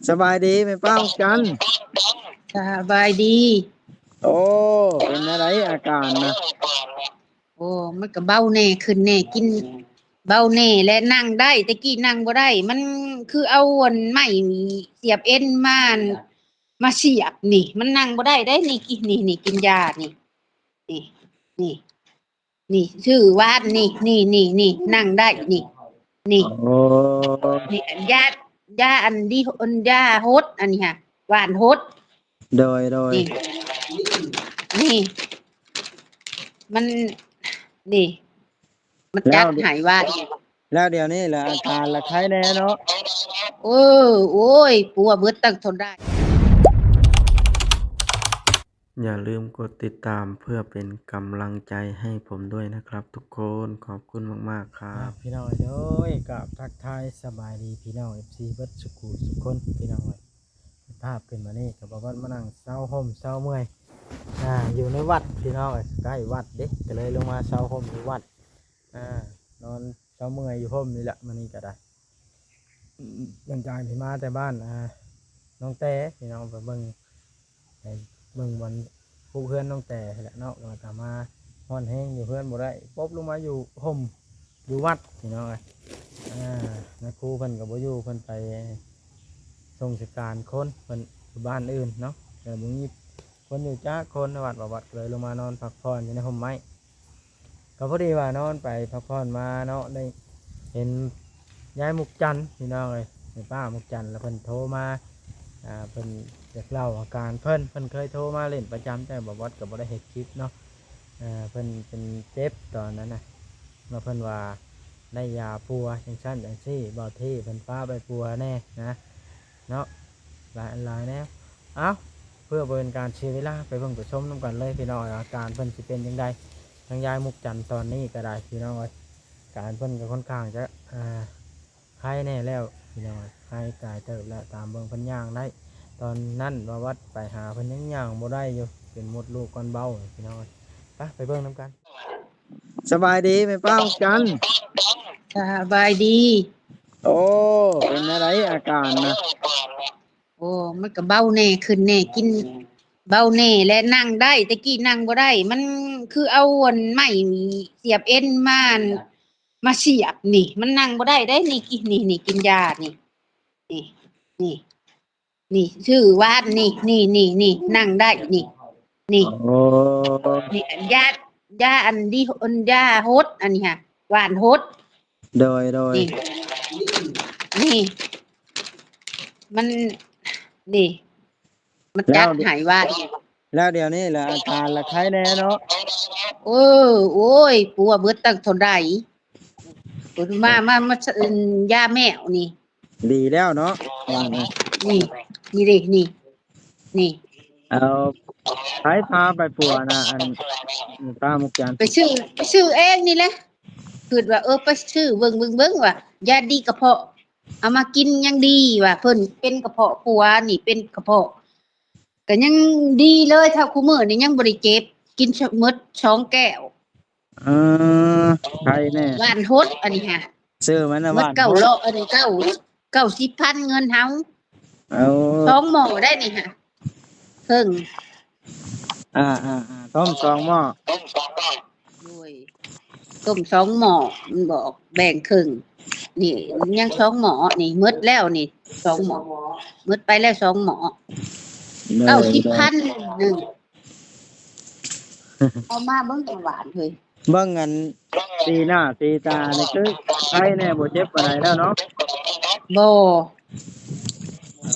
ສະບາຍດີແມ່ປ້າ ຈັນ. ສະບາຍດີ. ໂອ້ ເປັນແນວໃດອາການນະ? ໂອ້ ມັນກໍເບົາແດ່ ຂຶ້ນແດ່ ກິນ ເບົາແດ່ ແລະ ນັ່ງໄດ້. ແຕ່ກີ້ນັ່ງບໍ່ໄດ້ ມັນຄືເອົາອັນໄມ້ສຽບເອັນມາ ມາສຽບນີ້ ມັນນັ່ງບໍ່ໄດ້ເດ້. ນີ້ ກິນ ນີ້ ນີ້ ກິນຢານີ້ ນີ້ ນີ້ ນີ້ ຊື້ຫວານນີ້ ນີ້ ນີ້ ນີ້ ນັ່ງໄດ້ ນີ້ ນີ້ ໂອ້ ນີ້ ຢາ ຢາອັນດີ ອັນຢາຫົດ ອັນນີ້ຫະ ຫວານຫົດ. ໂດຍ ໂດຍ ນີ້ ນີ້ ມັນ ນີ້ ມັນຈັດໃຫ້ຫວານ. ແລ້ວດຽວນີ້ລະອາການລະໄຄແດ່ເນາະ? ເອີ ໂອ້ຍ ປົວເບິດຕັ້ງທົນໄດ້. ຢ່າລືມກົດຕິດຕາມເພື່ອເປັນກຳລັງໃຈໃຫ້ຜົມດ້ວຍນະຄັບທຸກຄົນ. ຂອບຄຸນມາກໆຄັບ. ພີ່ນ້ອງເອີຍ ໂດຍ ກາບທັກທາຍສະບາຍດີພີ່ນ້ອງ ເອັຟຊີ ເບິດສຸຂູສຸຄົນ ພີ່ນ້ອງເອີຍ. ພາບຂຶ້ນມານີ້ກໍບໍ່ວ່າມານັ່ງເຊົາຫົ່ມເຊົາເມື່ອຍ ອ່າ ຢູ່ໃນວັດພີ່ນ້ອງເອີຍ ໃກ້ວັດເດ້ ກໍເລີຍລົງມາເຊົາຫົ່ມຢູ່ວັດ ອ່າ ນອນເຊົາເມື່ອຍຢູ່ຫົ່ມນີ້ແຫຼະ. ມື້ນີ້ກໍໄດ້ ຫຼັງຈາກທີ່ມາແຕ່ບ້ານ ອ່າ ນ້ອງແຕ ພີ່ນ້ອງ ໄປເບິ່ງ ໄປເບິ່ງບ່ອນ ພູເຮືອນນ້ອງແຕຫັ້ນແຫຼະເນາະ ແລ້ວກໍມາຮ້ອນແຮງຢູ່ເຮືອນບໍ່ໄດ້ ປົບລົງມາຢູ່ຫົ່ມ ຢູ່ວັດພີ່ນ້ອງເອີຍ. ອ່າ ນາຄູເພິ່ນກໍບໍ່ຢູ່ ເພິ່ນໄປສົ່ງສະການຄົນ ເພິ່ນຢູ່ບ້ານອື່ນເນາະ ກໍບໍ່ມີຄົນຢູ່ຈັກຄົນໃນວັດ ວ່າວັດ ກໍເລີຍລົງມານອນພັກຜ່ອນຢູ່ໃນຮົ່ມໄມ້. ກໍພໍດີວ່ານອນໄປພັກຜ່ອນມາເນາະ ໄດ້ເຫັນຍາຍມຸກຈັນພີ່ນ້ອງເອີຍ ແມ່ປ້າມຸກຈັນ ແລ້ວເພິ່ນໂທມາ ອ່າ ເພິ່ນຢາກເລົ່າອາການເພິ່ນ ເພິ່ນເຄີຍໂທມາຫຼິ້ນປະຈຳ ແຕ່ບ່າວບອດກໍບໍ່ໄດ້ເຮັດຄລິບເນາະ. ເອີ ເພິ່ນເປັນເຈັບຕອນນັ້ນນະ ແລ້ວເພິ່ນວ່າໄດ້ຢາປົວຈັ່ງຊັ້ນຈັ່ງຊີ້ ບ່າວເທ່ເພິ່ນພາໄປປົວແດ່ນະເນາະ ຫຼາຍອັນຫຼາຍແນວ. ເອົ້າ ເພື່ອບໍ່ເປັນການເສຍເວລາ ໄປເບິ່ງໄປຊົມນຳກັນເລີຍພີ່ນ້ອງ ອາການເພິ່ນຊິເປັນຈັ່ງໃດ. ທາງຍາຍມຸກຈັນຕອນນີ້ກໍໄດ້ພີ່ນ້ອງເອີຍ ອາການເພິ່ນກໍຄ່ອນຂ້າງຈະ ອ່າ ໄຄແດ່ແລ້ວພີ່ນ້ອງ ໄຄກາຍເຕີບແລ້ວ ຕາມເບິ່ງເພິ່ນຍ່າງໄດ້. ຕອນນັ້ນບ່າວບອດໄປຫາເພິ່ນຍັງຍ່າງບໍ່ໄດ້ຢູ່ ເປັນມົດລູກກ່ອນເບົາພີ່ນ້ອງ. ໄປ ໄປເບິ່ງນຳກັນ. ສະບາຍດີແມ່ປ້າ ຈັນ. ສະບາຍດີ. ໂອ້ ເປັນແນວໃດອາການນະ? ໂອ້ ມັນກໍເບົາແດ່ ຂຶ້ນແດ່ ກິນ ເບົາແດ່ ແລະ ນັ່ງໄດ້. ແຕ່ກີ້ນັ່ງບໍ່ໄດ້ ມັນຄືເອົາອັນໄມ້ສຽບເອັນມາ ມາສຽບນີ້ ມັນນັ່ງບໍ່ໄດ້ເດ້. ນີ້ ກິນ ນີ້ ນີ້ ກິນຢານີ້ ນີ້ ນີ້ ນີ້ ຊື້ຫວານນີ້ ນີ້ ນີ້ ນີ້ ນັ່ງໄດ້ ນີ້ ນີ້ ໂອ້ ນີ້ ຢາ ຢາອັນດີ ອັນຢາຫົດ ອັນນີ້ຫະ ຫວານຫົດ. ໂດຍ ໂດຍ ນີ້ ນີ້ ມັນ ນີ້ ມັນຈັດໃຫ້ຫວານ. ແລ້ວດຽວນີ້ລະອາການລະໄຄແດ່ເນາະ? ເອີ ໂອ້ຍ ປົວເບິດຕັ້ງເທົ່າໃດ. ມາ ມາ ມາ ຢາແມວນີ້ ດີແລ້ວເນາະ ວ່ານະ. ນີ້ ນີ້ເດ້ ນີ້ ນີ້ ເອົາ ໃຜພາໄປປົວນະ ອັນ ປ້າມຸກຈັນ? ໄປຊື້ ໄປຊື້ເອງນີ້ແຫຼະ. ຄິດວ່າ ເອີ ໄປຊື້ເບິ່ງ ເບິ່ງ ເບິ່ງວ່າ ຢາດີກະເພາະ ເອົາມາກິນຍັງດີວ່າ ເພິ່ນເປັນກະເພາະ ຜົວນີ້ເປັນກະເພາະ ກໍຍັງດີເລີຍ ເທົ່າຄູ່ມື້ນີ້ຍັງບໍ່ໄດ້ເຈັບ ກິນໝົດສອງແກ້ວ. ເອີ ໄຄແດ່ ຫວານຫົດອັນນີ້ຫະ. ຊື້ມັນນະ ໝົດເກົ້າຮ້ອຍ ອັນນີ້ ເກົ້າ ເກົ້າສິບພັນເງິນເຮົາ. ເອົາ ສອງໝໍ້ໄດ້ນີ້ຫະ ເພິ່ງ ອ່າໆໆ ຕົ້ມສອງໝໍ້. ໂດຍ ຕົ້ມສອງໝໍ້ ມັນບອກແບ່ງເຄິ່ງ ນີ້ຍັງສອງໝໍ້ ນີ້ໝົດແລ້ວນີ້ສອງໝໍ້ ໝົດໄປແລ້ວສອງໝໍ້. ໂດຍ ເກົ້າສິບພັນໜຶ່ງ ເອົາມາເບິ່ງຫວານເຮີຍ. ເບິ່ງອັນ ສີໜ້າສີຕານີ້ຄືໄຄແດ່ ບໍ່ເຈັບປານໃດແລ້ວເນາະ? ບໍ່.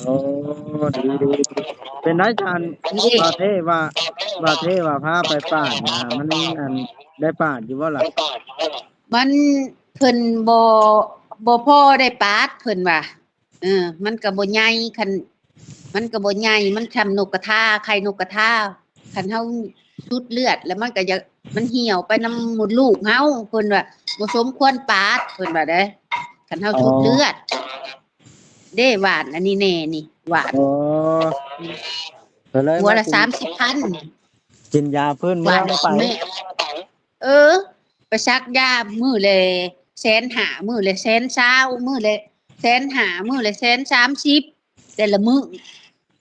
ໂອ້ ດີໆ ເປັນໄດ ທ່ານ ບ່າວເທວ່າ ບ່າວເທວ່າພາໄປປາດນະ ມັນ ອັນ ໄດ້ປາດຢູ່ບໍ່ລະ? ມັນ ເພິ່ນບໍ່ ບໍ່ພໍໄດ້ປາດ ເພິ່ນວ່າ ເອີ ມັນກໍບໍ່ໃຫຍ່ ຄັນ ມັນກໍບໍ່ໃຫຍ່ ມັນຊ່ຳນົກກະທາ ໄຂ່ນົກກະທາ. ຄັນເຮົາຊຸດເລືອດແລ້ວ ມັນກໍຢາກ ມັນຫ່ຽວໄປນຳມົດລູກເຮົາ ເພິ່ນວ່າບໍ່ສົມຄວນປາດ ເພິ່ນວ່າເດ້. ຄັນເຮົາຊຸດເລືອດເດ້ ຫວານອັນນີ້ແດ່ນີ້ ຫວານ. ໂອ້ ກໍເລີຍ ຫົວລະສາມສິບພັນ ກິນຢາພື້ນເມືອງໄປ. ເອີ ໄປສັກຢາມື້ລະແສນຫ້າ ມື້ລະແສນຊາວ ມື້ລະແສນຫ້າ ມື້ລະແສນສາມສິບ. ແຕ່ລະມື້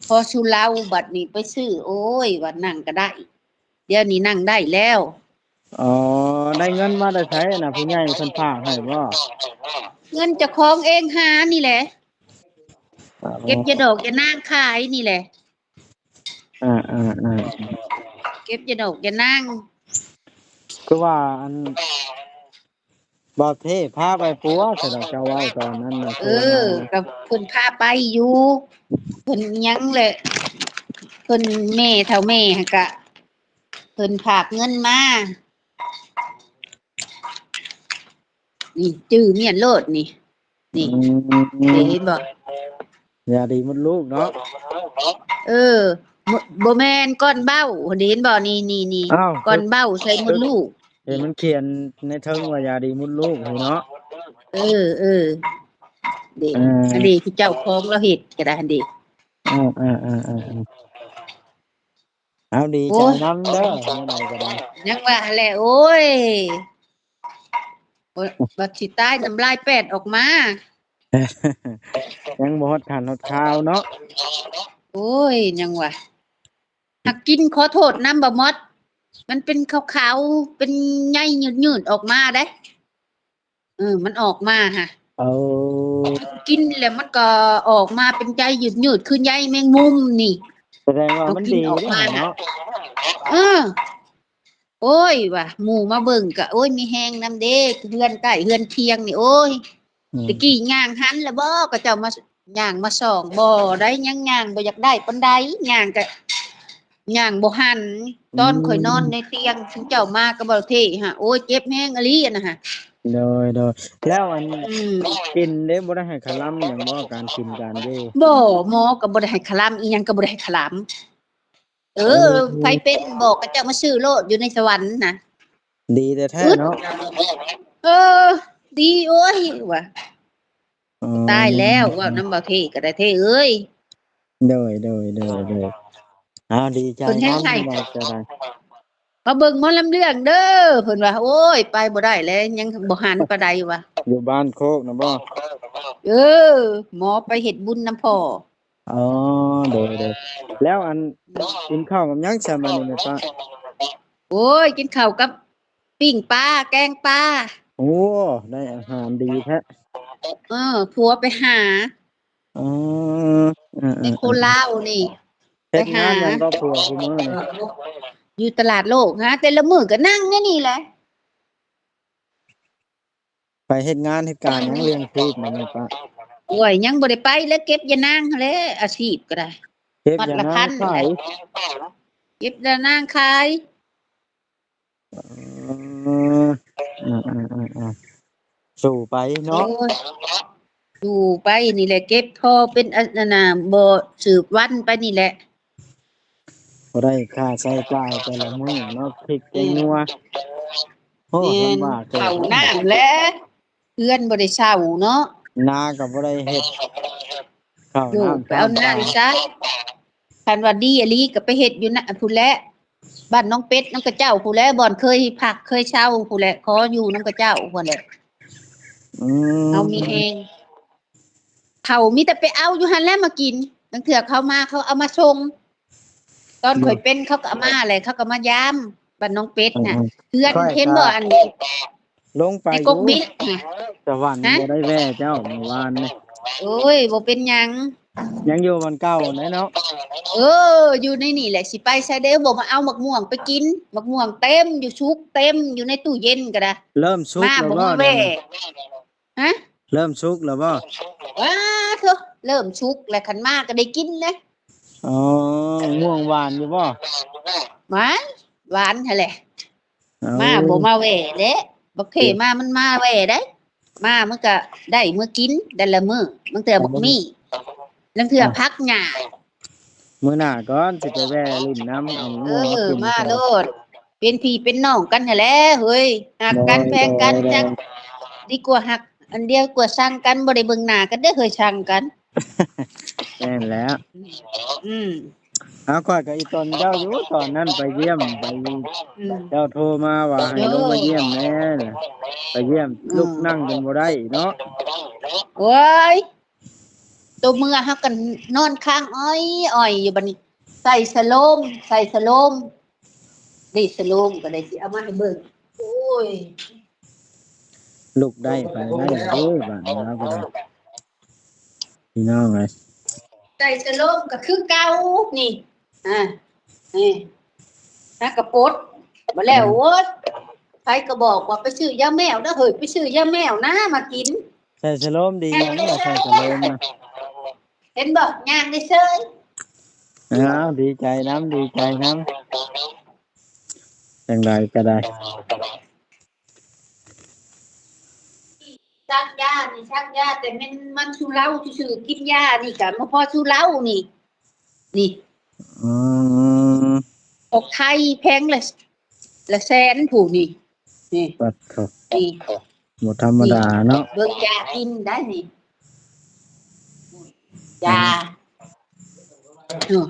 ພໍສູ່ເລົາ ບັດນີ້ໄປຊື້ ໂອ້ຍ ວ່ານັ່ງກໍໄດ້ ດຽວນີ້ນັ່ງໄດ້ແລ້ວ. ອໍ ໄດ້ເງິນມາແຕ່ໃສນະ? ຜູ້ໃຫຍ່ເພິ່ນຝາກໃຫ້ບໍ່? ເງິນເຈົ້າຂອງເອງຫານີ້ແຫຼະ ອໍ ເກັບຢາດອກຢານາງຂາຍນີ້ແຫຼະ. ອ່າໆໆ ເກັບຢາດອກຢານາງ ຄືວ່າອັນ ບ່າວເທພາໄປປົວ ສະດອກ ເຈົ້າເວົ້າຕອນນັ້ນນະ. ເອີ ໂທມາ ກໍເພິ່ນພາໄປຢູ່ ເພິ່ນຫຍັງແຫຼະ ເພິ່ນແມ່ເຖົ້າແມ່ຫັ້ນກະ ເພິ່ນຝາກເງິນມາ ນີ້ ຈື່ມ້ຽນໂລດນີ້ ນີ້ ອືມ ເຫັນບໍ່? ຢາດີມົດລູກເນາະ. ເອີ ບໍ່ ບໍ່ແມ່ນ ກ້ອນເບົ້າ ເຫັນບໍ່? ນີ້ໆໆ ອ້າວ ກ້ອນເບົ້າໃສ່ມົດລູກ ເຫັນມັນຂຽນໃນເທິງວ່າຢາດີມົດລູກເນາະ. ເອີໆ ເດ້ ເອີ ອັນນີ້ຄືເຈົ້າຂອງລາວເຮັດກໍໄດ້ຫັ້ນເດ້. ເອີໆໆໆໆ ເອົາ ດີໃຈນຳເດີ ແນວໃດກໍໄດ້ ຍັງວ່າຫັ້ນແຫຼະ ໂອ້ຍ ບັດຊິຕາຍນ້ຳລາຍແປດອອກມາ ຍັງບໍ່ຮອດຂັ້ນຮອດຄາວເນາະ. ໂອ້ຍ ຍັງວ່າ ຫາກກິນ ຂໍໂທດນຳບໍ່ໝົດ ມັນເປັນຂາວໆ ເປັນໃຍຍືດໆອອກມາເດ້. ເອີ ມັນອອກມາຫະ ເອົາ ກິນແລ້ວມັນກໍອອກມາເປັນໃຍຍືດໆ ຄືໃຍແມງມຸມນີ້ ສະແດງວ່າມັນດີເນາະ. ເອີ ໂອ້ຍ ວ່າໝູ່ມາເບິ່ງກໍ ໂອ້ຍ ມີແຮງນຳເດ້ ເຮືອນໃກ້ເຮືອນຄຽງນີ້ ໂອ້ຍ ອືມ ແຕ່ກີ້ຍ່າງຫັນລະບໍ່ ເຂົາເຈົ້າມາ ຍ່າງມາສ່ອງ ບໍ່ໄດ້ ຍັງຍ່າງບໍ່ຢາກໄດ້ປານໃດ ຍ່າງກະຍ່າງບໍ່ຫັນ. ອືມ ຕອນຂ້ອຍນອນໃນຕຽງ ຊຸມເຈົ້າມາກັບບ່າວເທຫະ ໂອ້ຍ ເຈັບແຮງອີ່ຫຼີອັນນະຫະ. ໂດຍໆ ແລ້ວອັນ ອືມ ກິນເດ້ ບໍ່ໄດ້ໃຫ້ຄະລຳຫຍັງບໍ່ ການກິນການຢູ່? ບໍ່ ໝໍກໍບໍ່ໄດ້ໃຫ້ຄະລຳ ອີ່ຫຍັງກໍບໍ່ໄດ້ໃຫ້ຄະລຳ. ເອີ ເອີ ໃຜເປັນບອກເຂົາເຈົ້າມາຊື້ໂລດ ຢູ່ໃນສະຫວັນນະ ດີແທ້ໆເນາະ. ເອີ ດີ ໂອ້ຍ ວ່າ ອໍ ຕາຍແລ້ວ ເວົ້ານຳບ່າວເທກໍໄດ້ ເທເອີຍ. ໂດຍໆໆໆ ອ້າວ ດີໃຈນຳ ເພິ່ນແຮງໃຫ້ ມາເບິ່ງໝໍລຳເລື່ອງເດີ ເພິ່ນວ່າ ໂອ້ຍ ໄປບໍ່ໄດ້ແລ້ວ ຍັງບໍ່ຫັນປານໃດວ່າ ຢູ່ບ້ານໂຄກນະບໍ່? ເອີ ໝໍໄປເຮັດບຸນນຳພໍ່. ອໍ ໂດຍໆ ແລ້ວອັນ ກິນເຂົ້າກັບຫຍັງຊະມື້ນີ້ແມ່ປ້າ? ໂອ້ຍ ກິນເຂົ້າກັບປີ້ງປາ ແກງປາ. ໂອ້ ໄດ້ອາຫານດີແທ້. ເອີ ຜົວໄປຫາ ອໍ ເອີໆໆ ໃນຄົນລາວນີ້ ເຮັດງານຫຍັງກໍຜົວ ໄປຫາ ຊຸມື້ນີ້? ຢູ່ຕະຫຼາດໂລກ ຫາແຕ່ລະມື້ກໍນັ່ງຢູ່ນີ້ແຫຼະ. ໄປເຮັດງານເຮັດການຫຍັງ ລ້ຽງຊີບນະແມ່ປ້າ? ໂອ້ຍ ຍັງບໍ່ໄດ້ໄປແຫຼະ ເກັບຢານາງຫັ້ນແຫຼະ ອາຊີບກໍໄດ້ ເກັບຢານາງຂາຍ ເກັບຢານາງຂາຍ. ເອີ ອືມໆໆ ສູ້ໄປເນາະ. ໂອ້ຍ ສູ້ໄປນີ້ແຫຼະ ເກັບພໍເປັນອັນນັ້ນນະ ບໍ່ສືບວັນໄປນີ້ແຫຼະ. ບໍ່ໄດ້ຄ່າໃຊ້ຈ່າຍແຕ່ລະມື້ເນາະ ພິກແກງນົວ. ໂອ້ ແມ່ນ ລຳບາກເກີນ ເຂົ້ານ້ຳແຫຼະ ເຮືອນບໍ່ໄດ້ເຊົ່າເນາະ ນາກໍບໍ່ໄດ້ເຮັດ ເຂົ້ານ້ຳ ໄປເອົານ້ຳຊະ. ຄັນວ່າດີອີ່ຫຼີກໍໄປເຮັດຢູ່ນະ ພຸ້ນແຫຼະ ບ້ານໜອງເປັດນຳເຂົາເຈົ້າພຸ້ນແຫຼະ ບ່ອນເຄີຍພັກເຄີຍເຊົ່າພຸ້ນແຫຼະ ຂໍຢູ່ນຳເຂົາເຈົ້າພຸ້ນແຫຼະ. ອືມ ເຮົາມີແຮງ ເຂົາມີແຕ່ໄປເອົາຢູ່ຫັ້ນແຫຼະມາກິນ ບາງເທື່ອເຂົາມາເຂົາເອົາມາສົ່ງ. ຕອນຂ້ອຍເປັນເຂົາກໍເອົາມາແຫຼະ ເຂົາກໍມາຢາມບ້ານໜອງເປັດນະ. ເຮືອນເຫັນບໍ່ ອັນ ລົງໄປຢູ່ ໃນກົກມິດນະ ສະຫວັນ ບໍ່ໄດ້ແວ່ເຈົ້າມື້ວານນີ້. ໂອ້ຍ ບໍ່ເປັນຫຍັງ ຍັງຢູ່ບ່ອນເກົ່າແຫຼະເນາະ. ເອີ ຢູ່ໃນນີ້ແຫຼະ ຊິໄປໃສເດ້ ບໍ່ມາເອົາໝາກມ່ວງໄປກິນ ໝາກມ່ວງເຕັມຢູ່ ສຸກເຕັມຢູ່ໃນຕູ້ເຢັນກໍໄດ້. ເລີ່ມສຸກແລ້ວບໍ່? ມາແວ່ ຮະ? ເລີ່ມສຸກແລ້ວບໍ່? ວ້າໂທ້ ເລີ່ມສຸກແລ້ວ ຄັນມາກໍໄດ້ກິນເດ້. ອໍ ມ່ວງຫວານຢູ່ບໍ່? ຫວານ ຫວານຫັ້ນແຫຼະ. ເອົ້າ ມາບໍ່ມາແວ່ເດ້ ບັກເຂມາມັນມາແວ່ໄດ໋ ມາມັນກະໄດ້ມື້ກິນແຕ່ລະມື້ ບາງເທື່ອບັກໝີ່ ບາງເທື່ອຜັກຫຍ້າ. ມື້ໜ້າກ່ອນຊິໄປແວ່ຫຼິ້ນນຳ ເອົາໝາກມ່ວງມາກິນ. ເອີ ມາໂລດ ເປັນພີ່ເປັນນ້ອງກັນຫັ້ນແຫຼະເຮີ້ຍ ຮັກກັນແພງກັນ ຈັກດີກວ່າຮັກອັນດຽວກວ່າຊັງກັນ ບໍ່ໄດ້ເບິ່ງໜ້າກັນເດີເຮີ້ຍ ຊັງກັນ. ແມ່ນແລ້ວ ອືມ ເອົາ ຂ້ອຍກໍອີ່ຕົນເຈົ້າຢູ່ ຕອນນັ້ນໄປຢ້ຽມ ໄປ ອືມ ເຈົ້າໂທມາວ່າໃຫ້ລົງມາຢ້ຽມແດ່ ໄປຢ້ຽມ ອືມ ລຸກນັ່ງກັນບໍ່ໄດ້ເນາະ. ໂອ້ຍ ໂຕເມື່ອເຮົາກໍນອນຄ້າງອ້ອຍໆຢູ່ ບັດນີ້ໃສ່ສະໂລມ ໃສ່ສະໂລມ ນີ້ສະໂລມກໍໄດ້ ຊິເອົາມາໃຫ້ເບິ່ງ. ໂອ້ຍ ລຸກໄດ້ໄປໄດ້ເດ້ ບາດນີ້ລາວກໍໄດ້ ພີ່ນ້ອງເອີຍ. ໃສ່ສະໂລມກໍຄືເກົ່ານີ້ ອາ ນີ້ ນາກະປົດ ບໍ່ແລ້ວ ໂອ້ຍ ໃຜກໍບອກວ່າໄປຊື້ຢາແມວເດີເຮີ້ຍ ໄປຊື້ຢາແມວນາມາກິນ. ໃສ່ສະໂລມດີຫຍັງລະ ໃສ່ສະໂລມນະ ເຫັນບໍ່ ຍ່າງໄດ້ເຊີຍ. ອ້າວ ດີໃຈນຳ ດີໃຈນຳ ຈັ່ງໃດກໍໄດ້. ສັກຢານີ້ສັກຢາ ແຕ່ແມ່ນມັນຊູເຫຼົ້າຊື່ໆ ກິນຢານີ້ກະບໍ່ພໍຊູເຫຼົ້ານີ້ ນີ້ ອືມ ອອກໄທແຜງລະ ລະແສນຜູ້ນີ້ ນີ້ ປັດໂທ້ ນີ້ ບໍ່ທຳມະດາເນາະ ເບິ່ງຢາກິນໄດ້ນີ້ ຢາ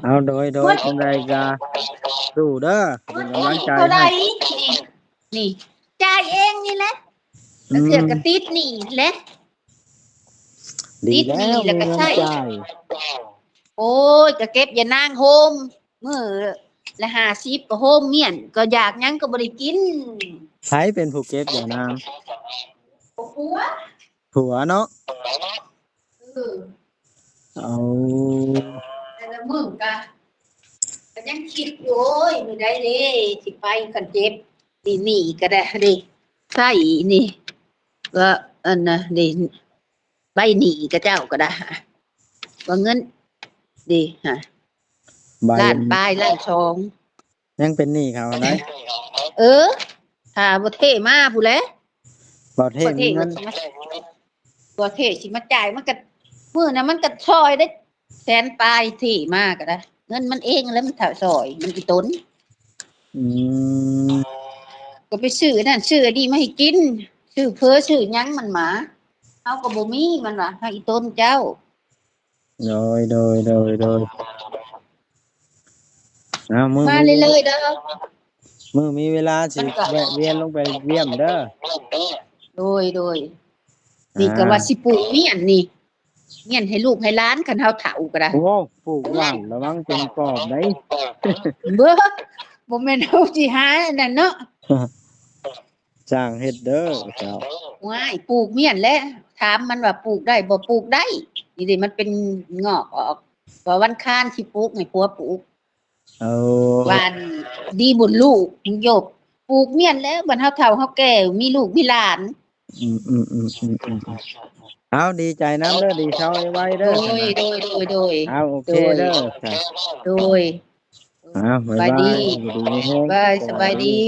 ເອົາ ໂດຍ ໂດຍ ເອີ ຈັ່ງໃດກະສູ້ເດີ ເປັນກຳລັງໃຈໃຫ້. ນີ້ ຈ່າຍເອງນີ້ແຫຼະ ອືມ ລາງເທື່ອກໍຕິດໜີ້ແຫຼະ ຕິດໜີ້ແລ້ວກໍໃຊ້ ໂອ້ຍ ກໍເກັບຢານາງໂຮມ ມື້ລະຫ້າສິບ ກໍໂຮມມ້ຽນ ກໍຢາກຫຍັງກໍບໍ່ໄດ້ກິນ. ໃຜເປັນຜູ້ເກັບຢານາງ? ຜົວ ຜົວເນາະ ເອີ ເອົາ ແຕ່ລະມື້ກະ ກະຍັງຄິດຢູ່ ໂອ້ຍ ມື້ໃດເດ້ຊິໄປ ຄັນເຈັບ ນີ້ ນີ້ກໍໄດ້ເດ້ ໃຊ້ນີ້ ກໍອັນນະເດ້ ໃບໜີ້ຂະເຈົ້າກໍໄດ້ ວ່າເງິນເດ້ ລ້ານປາຍ ລ້ານສອງ ຍັງເປັນໜີ້ເຂົາຫັ້ນໃດ. ເອີ ຖ້າບໍ່ເທມາພຸ້ນແຫຼະ ບໍ່ເທມີເງິນ ບໍ່ເທຊິມາຈ່າຍ ມັນກໍ ມື້ນັ້ນມັນກໍຊ່ອຍໄດ້ແສນປາຍ ເທມາກໍໄດ້ ເງິນມັນເອງແຫຼະ ມັນຖ້າຊ່ອຍ ມັນອີ່ຕົນ. ອືມ ກໍໄປຊື້ອັນນັ້ນຊື້ອັນນີ້ມາໃຫ້ກິນ ຊື້ເຝີຊື້ຫຍັງມັນມາ ເຮົາກໍບໍ່ມີ ມັນວ່າ ໃຫ້ອີ່ຕົນເຈົ້າ. ໂດຍ ໂດຍ ໂດຍ ໂດຍ ເອົາ ມື້ ມາເລື້ອຍໆເດີ ມື້ມີເວລາຊິແວະວຽນລົງໄປຢ້ຽມເດີ. ໂດຍ ໂດຍ ນີ້ກໍວ່າຊິປູກມ້ຽນນີ້ ມ້ຽນໃຫ້ລູກໃຫ້ຫຼານ ຄັນເຮົາເຖົ້າກໍໄດ້. ໂອ້ ປູກຫວ່ານລະວັງເປັນປອບໄດ໋. ບໍ່ ບໍ່ແມ່ນເຮົາຊິຫາອັນນັ້ນເນາະ. ຊ່າງເຮັດເດີເຈົ້າ. ໂອ້ຍ ປູກມ້ຽນແຫຼະ ຖາມມັນວ່າປູກໄດ້ບໍ່? ປູກໄດ້ ນີ້ເດ ມັນເປັນງອກອອກ ວ່າວັນຄານຊິປູກ ໃຫ້ຜົວປູກ. ເອີ ຫວ່ານດີບຸນລູກ ໂຍບ ປູກມ້ຽນແລ້ວ ບັດເຮົາເຖົ້າເຮົາແກ່ ມີລູກມີຫຼານ. ອືມໆໆໆ ເອົາ ດີໃຈນຳເດີ ດີເຊົາໄວໆເດີ. ໂດຍ ໂດຍ ໂດຍ ໂດຍ ເອົາ ໂອເຄເດີ. ໂດຍ ໂດຍ ເອົາ ບາຍບາຍ ສະບາຍດີ ຢູ່ດີມີແຮງ ບາຍ ສະບາຍດີ.